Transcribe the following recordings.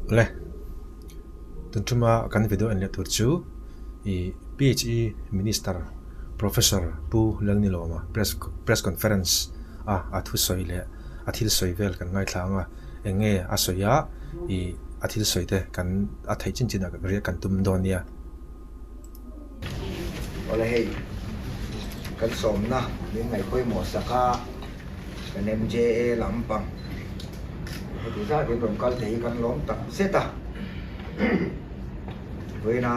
Le, tun tuma kan video en leh tur chu ih PHE Minister Professor Pu Lalnilawma press press conference a a thusawi leh a thil sawi vel kan ngaithla ang a, eng nge a sawi a ih a thil sawi te kan a theih chin chin ah riah kan tum dawn nia. Awle hei, kan sawmna min ngaih pawimawh sak a, kan MJA lampang heti zat in rawn kal thei hi kan lawm tak zet a. Vawiina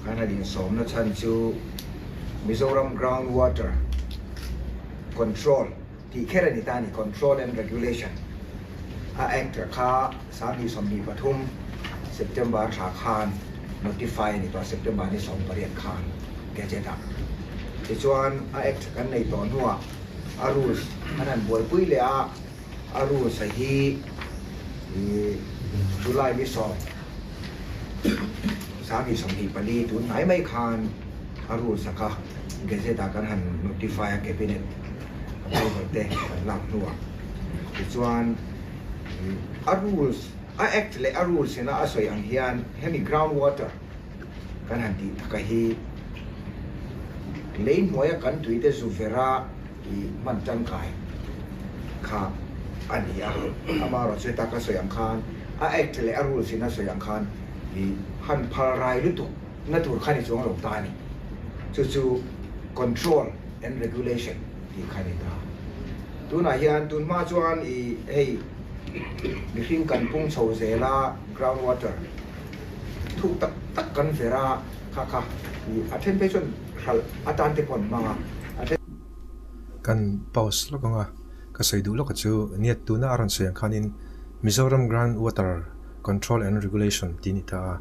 kan han insawmna chhan chu Mizoram Ground Water Control tih kher a ni ta a ni, Control and Regulation a Act kha 2023 September thla khan notify a ni tawh a, September ni 18 khan Gazette ah. Tichuan a Act kan nei tawh hnuah a rules an han buaipui leh a, a rules a hi July ni 10, 2024 tun hnai mai khan a rules a kha Gazette ah kan han notify a, Cabinet approval te kan lak hnuah tichuan a rules a act leh a rules ina a sawi ang hian hemi ground water kan han tih taka hi lei hnuaia kan tui te zu vera i hman tangkai kha a ni a, amaherawhchu heta ka sawi ang khan a act leh a rules ina sawi ang khan i han phal rai lutuk na tur kha ni chuang lo ta a ni. Chu chu control and regulation tih kha ni ta. Tunah hian tun hma chuan i hei mihring kan pung chho zel a, ground water thuk tak tak kan ver a, kha kha i a then phei chuan hralh atan te pawh an hmang a, a then. Kan pause lawk ang a, ka sawi duh lawk a chu nia tuna a rawn sawi ang khanin Mizoram Ground Water Control and Regulation tih a ni ta a,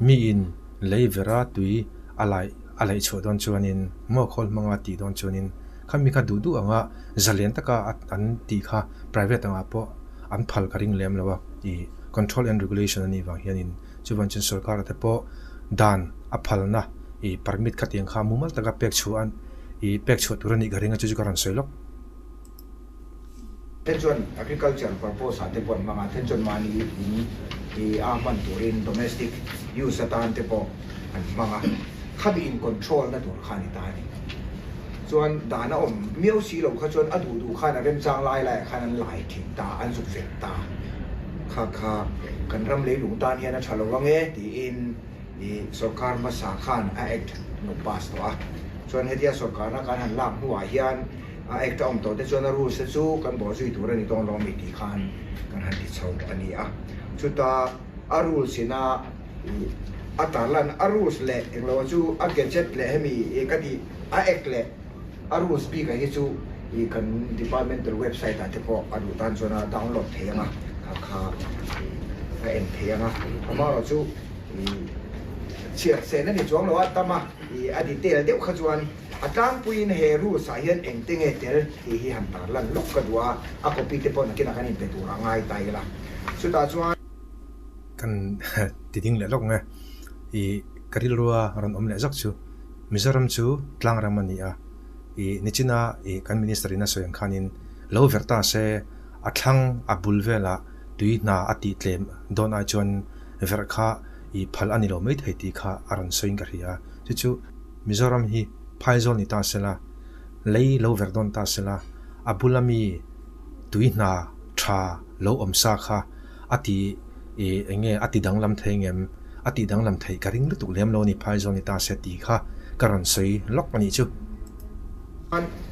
miin lei vera tui a laih a laih chhuah dawn chuanin maw khawl hmanga tih dawn chuanin khami kha duh duh anga zalen taka an tih kha private angah pawh an phal ka ring lem lo a ih control and regulation a nih vang hianin chuvang chuan sorkar te pawh dan a phalna ih permit kha tiang kha mumal taka pek chhuah ih pek chhuah tur a nih ka ring a chu chu ka rawn sawi lawk. Then chuan agriculture purpose ah te pawh an hmang a, then chuan mahni in i a hman turin domestic use atan te pawh an hmang a, khami in control na tur kha a ni ta a ni. Chuan dan a awm miau si lo kha chuan a duh duh khan a remchang lai laiah khan an lai thin ta, an zuk vel ta. Kha kha kan ram leilung tan hian a tha lo ang e tiin i sorkar hmasa khan a act lo pass tawh a. Chuan hetia sorkarna kan han lak hnuah hian A act a awm tawh te chuan a rules te chu kan bawh zui tur a ni dawn lo ami tih khan kan han ti chho a ni a. Chuta a rules ina ih a tarlan a rules leh englo chu a gadget leh hemi ih ka tih a act leh a rules bik ah hi chu ih kan departmental website ah te pawh a duh tan chuan a download thei ang a, kha kha ih a en thei ang a. Amaherawhchu ih chhiar sen a ni chuang lo a tam a ih a detail deuh kha chuan. A tlangpuiin he rules ah hian engte nge tel tih hi han tar lan lawk ka duh a, a copy te pawh nakinah kan inpe tur a ngai ta ila. Chutah chuan. Kan ti ding leh lawk nge i ka rilrua rawn awm leh zawk chu Mizoram chu tlangram a ni a, i nichina i kan Minister in a sawi ang khanin lo verh ta se a thlang a bul velah tui hna a tih tlem dawn ai chuan verh kha i phal a ni lo maithei tih kha a rawn sawiin ka hria. Chu chu. Mizoram hi phaizawl ni ta sela, lei lo ver dawn ta sela, a bula mi tui hna tha lo awm sa kha a ti i eng nge a ti danglam thei ngem, a tih danglam theih ka ring lutuk lem lo a ni phaizawl ni ta se tih kha ka rawn sawi lawk a nih chu.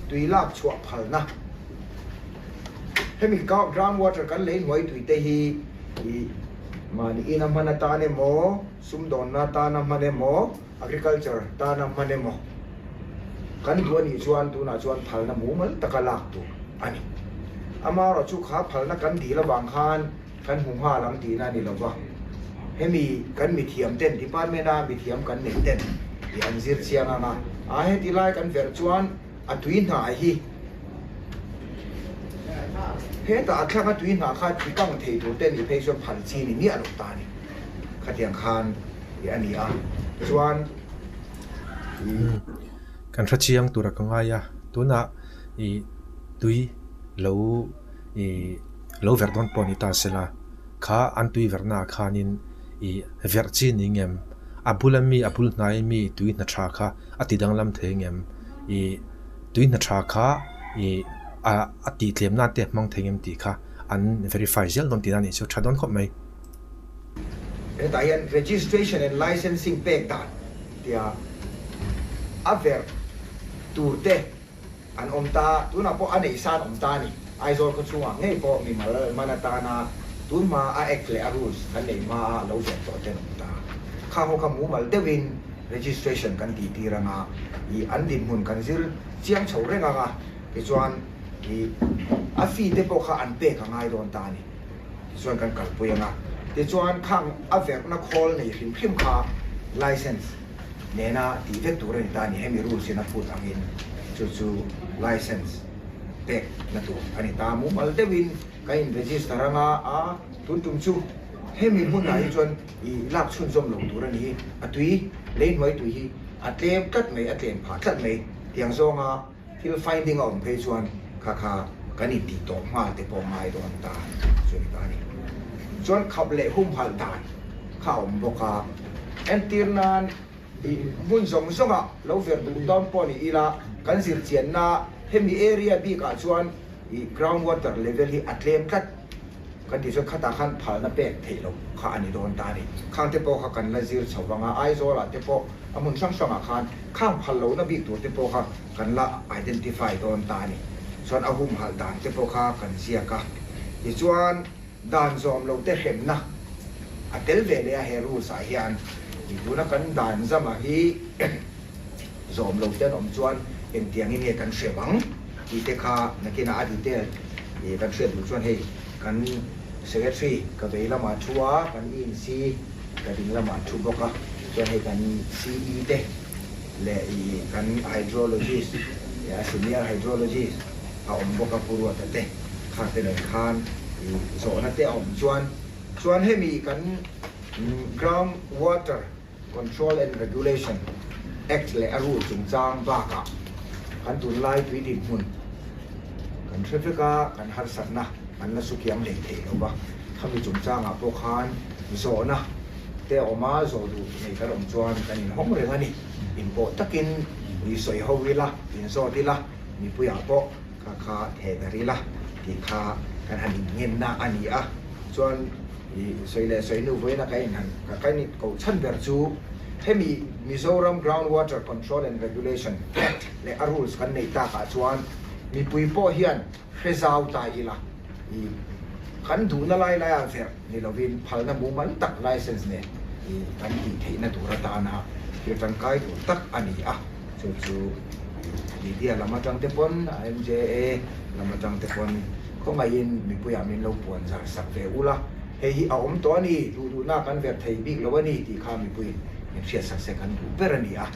Tui lak chhuah phalna hemi ground water kan lei hnuai tui te hi i mahni ina hman atan emaw sumdawnna atana hman emaw, Agriculture tana hman emaw kan duh a nih chuan tunah chuan phalna mumal taka lak tur a ni. Amaherawh chu kha phalna kan dil avang khan kan hmu nghal ang tihna a ni lo va. Hemi kan mithiam ten, department a mithiam kan neih ten tih an zir chiang ang a, a heti lai kan verh chuan a tui hnah hi hetah a thlanga tui hnah kha ti kang thei tur te nih phei chuan phal chi ni miah lo ta a ni. Khatiang khan tih a ni a, chuan ih. Kan hre chiang tura ka ngai a, tunah ih tui lo ih lo verh dawn pawh ni ta sela. Kha an tui verhna ah khanin i verh chi ni ngem? A bula mi, a bul hnai mi tui hna tha kha a ti danglam thei ngem? I tui hna tha kha i a a tih tlem nan te a hmang thei ngem tih kha an verify zel dawn tihna a nih chu tha dawn khawp mai. Hetah hian Registration and Licensing pek dan tia a verh tur te an awm ta, tunah pawh a neih san awm ta a ni. Aizawl khaw chhungah ngei pawh mimal man atana tun hma a Act leh a Rules kan neih hma a lo verh tawh ten awm ta. Khang ho kha mumal deuhin Registration kan tih tir anga i an dinhmun kan zir chiang chho reng anga tichuan i a fee te pawh kha an pek a ngai dawn ta a ni. Tichuan kan kalpui anga tichuan khang a verhna khawl nei hrim hrim kha License nena tih vek tur a ni ta a ni. Hemi rules in a phut angin chu chu license pek na tur a ni ta. Mumal deuhin kan in register anga a tun tum chu hemi hmunah hi chuan i lak chhunzawm lo tur a ni hi. A tui lei hnuai tui hi a tlem tlat mai, a tlem phah tlat mai tiang zawnga thil finding a awm phei chuan kha kha kan in tih tawh nghal te pawh ngai dawn ta chu ni ta a ni. Chuan khap leh humhalh dan kha a awm bawk a, entir nan i hmun zawng zawngah lo ver duh dawn pawh ni ila kan zir chianna hemi area bikah chuan i ground water level hi a tlem tlat. Kan tih chuan khatah khan phalna pek theih loh kha a ni dawn ta a ni. Khang te pawh kha kan la zir chho vang a, Aizawlah te pawh a hmun hrang hrangah khan khang phal lohna bik tur te pawh kha kan la identify dawn ta a ni. Chuan a humhalh dan te pawh kha kan ziak a. Tichuan dan zawm lo te hremna a tel ve leh a he rules ah hian tuna kan dan zama hi zawm lo te an awm chuan engtiangin nge kan hrem ang tih te kha nakinah a detail ih kan hriat duh chuan hei kan secretary ka vei lamah thu a, kan ENC ka ding lamah thu bawk a, chuan hei kan CE te leh ih kan hydrologist a senior hydrologist a awm bawk a Pu Ruata te kha te nen khan ih zawhna te a awm chuan chuan hemi kan ground water Control and Regulation Act leh a rule chungchang bakah kan tunlai tui dinhmun kan hre vek a, kan harsatna an la sukiang hlei thei lo va, khami chungchangah pawh khan zawhna te a awm a, zawh duh nei kan awm chuan kan inhawng reng a ni. Inpawh takin mi sawi ho ila, inzawt ila, mipuiah pawh kha kha theh darh ila tih kha kan han inngenna a ni a, chuan I sawi leh sawi nu vawiina ka inhan ka kain koh chhan ber chu hemi Mizoram Ground Water Control and Regulation Act leh a rules kan neih takah chuan mipui pawh hian hre zau ta ila i kan duhna lai laia verh ni lovin phalna mumal tak license nen i kan tih theihna tur atana thil tangkai tur tak a ni a, chu chu media lam atang te pawn MJA lam atang te pawn Khawngaihin mipuiah min lo puan zar sak ve ula, hei hi a awm tawh a ni, duh duhna kan ver thei bik lo a ni tih kha mipuiin min hriat sak se kan duh ber a ni a,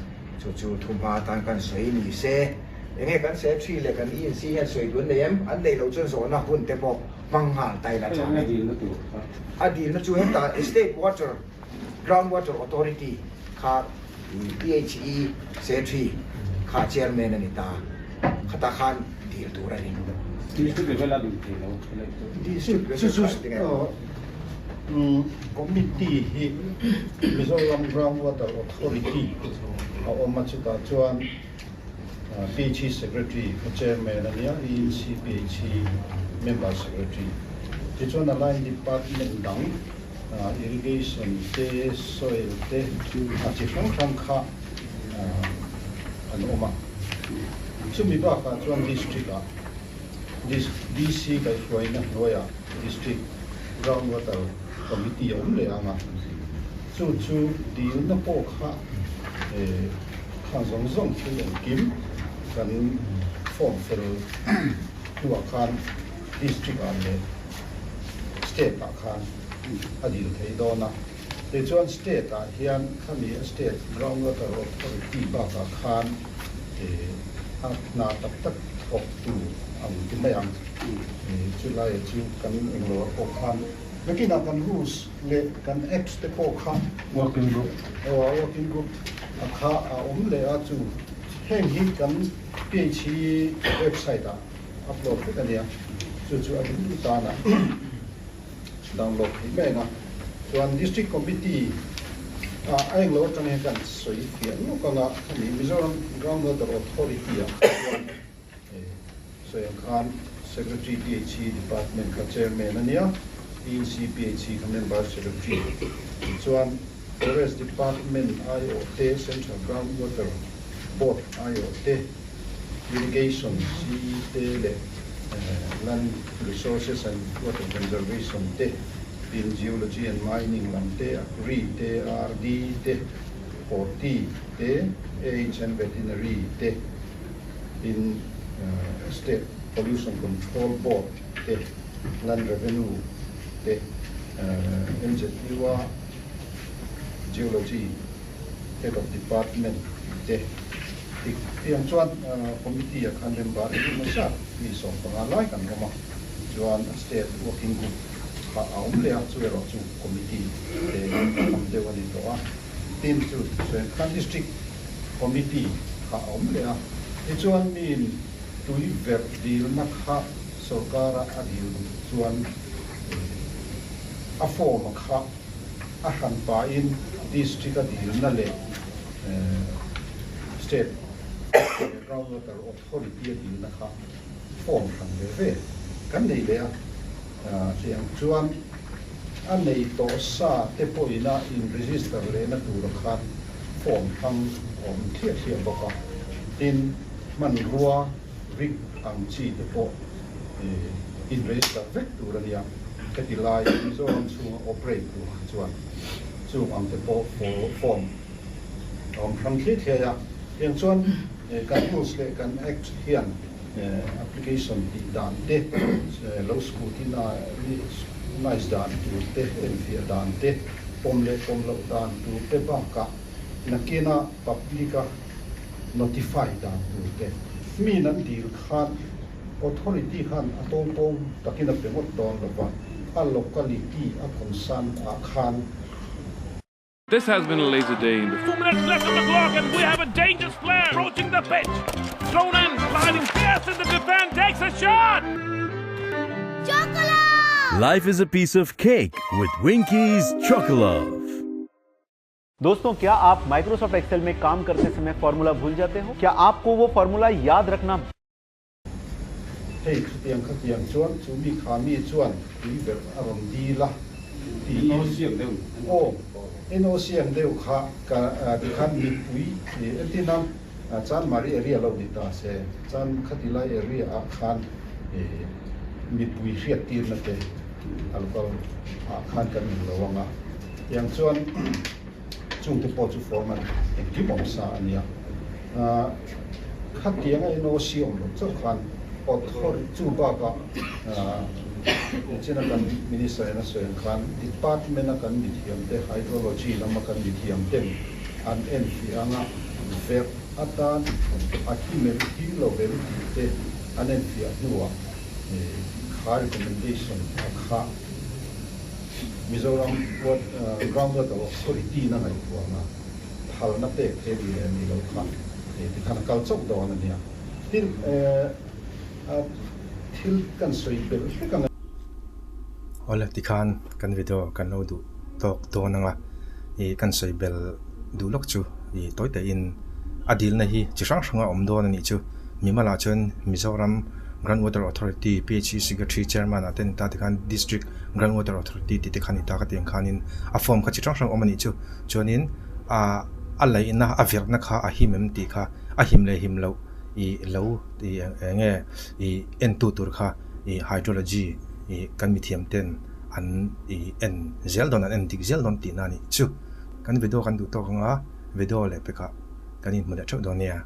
chu chu thuhma atan kan sawi ni se. Enge kan secretary leh kan ENC hian sawi duh an nei em? An neih loh chuan zawhna hun te pawh hmang nghal ta ila tha mai. A dilna chu heta State Water, Ground Water Authority kha PHE Secretary kha Chairman a ni ta, khatah khan dil tur a ni. District level a dil thei lo helai chu. District level kha engtin nge? Committee hi Mizoram Ground Water Authority a awm a, chutah chuan PHE Secretary kha Chairman a nia, ENC PHE Member Secretary. Tichuan a line department dang Irrigation te, soil te, a chi hrang hrang kha an awm a. Chumi bakah chuan district ah DC kaihhruaina hnuaiah District Ground Water Committee a awm leh ang a, chu chu dilna pawh kha khang zawng zawng thil engkim kan form fel hnuah khan district ah leh state ah khan a dil thei dawn a, tichuan state ah hian khami a state ground water authority bakah khan a hna tak tak thawk tu ang ti mai ang, chulai chu kan englo ah pawh khan nakinah kan rules leh kan acts te pawh kha working group working group a kha a awm leh a, chu heng hi kan PHE website ah upload vek a nia, chu chu a duh duh tan a download theih mai ang a. Chuan District Committee ah a englo atang hian kan sawi fiah lawk ang a, khami Mizoram Groundwater Authority ah chuan sawi ang khan Secretary PHE Department kha Chairman a nia, PUC PHE kha Member Secretary chuan Forest Department aiawh te, Central Groundwater Board aiawh te, Irrigation CE te leh Land Resources and Water Conservation te, tin Geology and Mining lam te, Agri te, RD te, Horti te, AH and Veterinary te, tin State Pollution Control Board te, Land Revenue te, MZU a Geology Head of Department te dik tiang chuan Committee ah khan member engemaw zat mi 15 lai kan awm a, chuan State Working Group kha a awm leh a, chu erawh chu Committee te tam deuh a ni tawh a, tin chu chuan khan District Committee kha a awm leh a, tichuan miin tui verh dilna kha sorkara a dil duh chuan a form kha a hran pahin District a dilna leh State Groundwater Authority a dilna kha form hran ve ve kan nei leh a. Tiang chuan a nei tawh sa te pawhin a in register lehna tura khan form hrang a awm thliah thliah bawk a. Tin, hmanrua rig ang chi te pawh in register vek tur a nia. Heti lai Mizoram chhunga operate tur kha chuan chung ang te pawh form a awm hrang thliah thliah a. Tiang chuan kan rules leh kan act hian application tih dan te, lo scrutinize dan tur te, enfiah dan te, pawm leh pawm loh dan tur te bakah nakina public a notify dan tur te, mi nan dil khan authority khan a tawngpawng takin a pe ngawt dawn lo va, a locality a concern ah khan. This has been a lazy day in the Two minutes left on the clock and we have a dangerous player approaching the pitch. Thrown in, sliding fierce in the defense, takes a shot! Chocolate! Life is a piece of cake with Winkies Chocolove. दोस्तों क्या आप Microsoft Excel में काम करते समय formula भूल जाते हो क्या आपको वो फॉर्मूला याद रखना Hei khatiang khatiang chuan chu mi kha mi chuan tui ber a rawn dil a tiin aw NOC ang deuh kha ka tikhan mipui entir nan Chanmari area lo ni ta se chan khati lai area ah khan mipui hriat tirna te a local ah khan kan in lo ang a tiang chuan Chungte pawh chu format engkim awm sa a nia. Khatianga NOC awm loh chauh khan authority chu bakah nichina kan Minister in a sawi ang khan department a kan mithiamte hydrology lama kan mithiamten an enfiah anga verh atan a him em him lo em tih te an enfiah hnuah kha recommendation a kha Mizoram Groundwater Authority na ngaihtuahna phalna pek thei ni leh ni lo kha tikhan a kal chauh dawn a nia. Tin, thil kan sawi belh hlek ang. Awle tikhan kan video kan lo duh tawk dawn anga i kan sawi bel duh lawk chu i tawi tahin a dilna hi chi hrang hranga awm dawn a nih chu. Mimalah chuan Mizoram Groundwater Authority PHE Secretary Chairman ah te ni ta tikhan District Groundwater Authority tih te kha ni ta ka tih ang khanin a form kha chi hrang hrang awm a nih chu. Chuanin ah a laihna a verhna kha a him em tih kha a him leh him loh ih lo ih eng nge ih entu tur kha ih hydrology ih kan mithiam ten an ih en zel dawn an en dik zel dawn tihna a nih chu. Kan video kan duh tawk anga video leh pekah kan inhmu leh theuh dawn nia.